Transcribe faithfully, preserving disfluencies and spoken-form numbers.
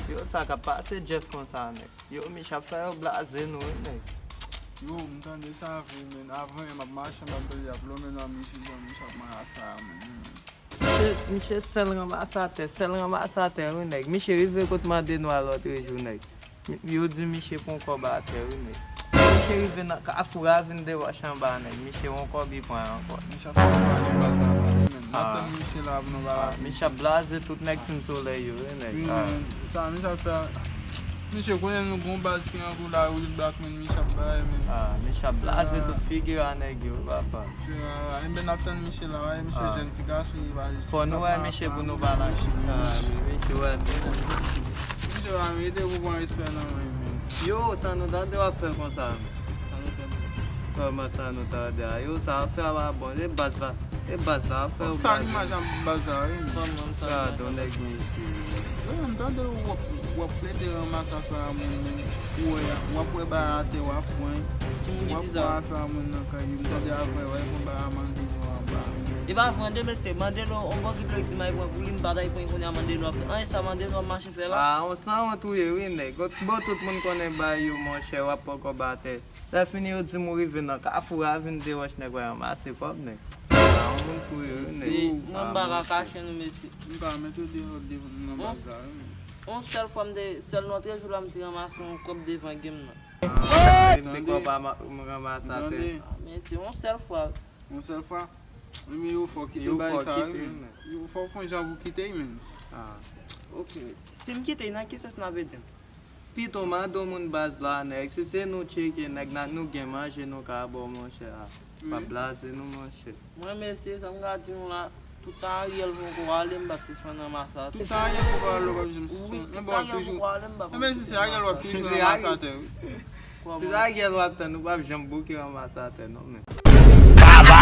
Yo, sa k ap pase Jeff konsa, nèg? Yo, Miche ap fè yo blaze nou, wi, nèg. Yo, m tande sa vre, men. Avan, m ap mache, m ap tande y ap lonmen nan Miche, jan Miche ap mare afè a moun, wi, men. Miche, Miche sèl ranmasatè, sèl ranmasatè, wi, nèg. Miche rive kot mande nou a lòtrejou, nèg. Mi- Yo di Miche pran kòb atè, wi, nèg. Miche rive nan Kafou Ravin de Wòch anba, nèg. Miche yon kòb li pran ankò. Miche ap fè fwa li baz la, men. N ap tann Miche la pou nou pale. Miche ap blaze tout nèg Team Solèy yo, wi, nèg. Wi, men. Sa, Miche ap fè. Miche konnen nou gon baz ki an kou la, Real Black, men. Miche ap bay, men. Ah, Miche ap blaze tout figi a nèg yo, papa. Enben, n ap tann Miche la, wi, Miche jèn ti gason, li pa Fò nou wè Miche pou nou pale. Ah, Miche wè. Miche pa mete pou pran respè nan men, men. Yo, sa nou tande w ap fè konsa, men. Sa nou tande. Kòman sa nou tande a? Yo, sa afè a pa bon. E baz la, e baz la, afè yo. Sa imaj a baz la, wi, men. Kòman sa. Gadon nèg mesye. Yo, m tande w ap, w ap plede ranmase afè a moun, men. Ou wè, w ap wè bagay atè, w ap pran. Ki moun ki di sa? W ap pran afè a moun nan kay yo. M tande apre, wè, yon bagay a mande nou anba. E pa vre, de mesye, Mandelo, on bon ki vle di may pran pou li, m pa ta pran kounye a Mandelo ap fè. Anyen sa Mandelo ap mache fè la. Ah, on sanwont ou ye, wi, nèg. Bon, tout moun konnen bay yo, monchè, w ap pran kòb atè. Lè fini, yo di m ou rive nan Kafou Ravin de Wòch, nèg, w al ranmase kòb, nèg. Ah, on moun fou ye, wi, nèg. Mesye, mwen m pa ka kache nou, mesye. M pa mete w deyò devan nan baz la, wi, men. On sèl fwa m te, sèl lòt jou la m te ranmase yon kòb devan game nan. Ah, m te kòb a m ranmase atè. Mesye, on sèl fwa. Yon sèl fwa. Enben yo fò kite bagay sa yo, men. Yo fò fè yon jan pou kite, men. Ah. Ok. Si m kite, nan ki sans n ap ede m? Pito mande yon moun baz la, nèg. Si se nou tcheke, nèg, nan nou gen manje, nou ka ba w, monchè. Ah. Pa blaze nou, monchè. Mwen, mesye, sa m ka di nou la, toutan Ariel poko ale, m p ap sispann ranmase atè. Toutan Ariel poko ale, w p ap janm sispann. Wi, toutan Ariel poko ale, m p ap. Enben si se Ariel, w ap toujou ranmase atè, wi. Si se Ariel w ap tann, ou p ap janm bouke ranmase atè non, men. Baba!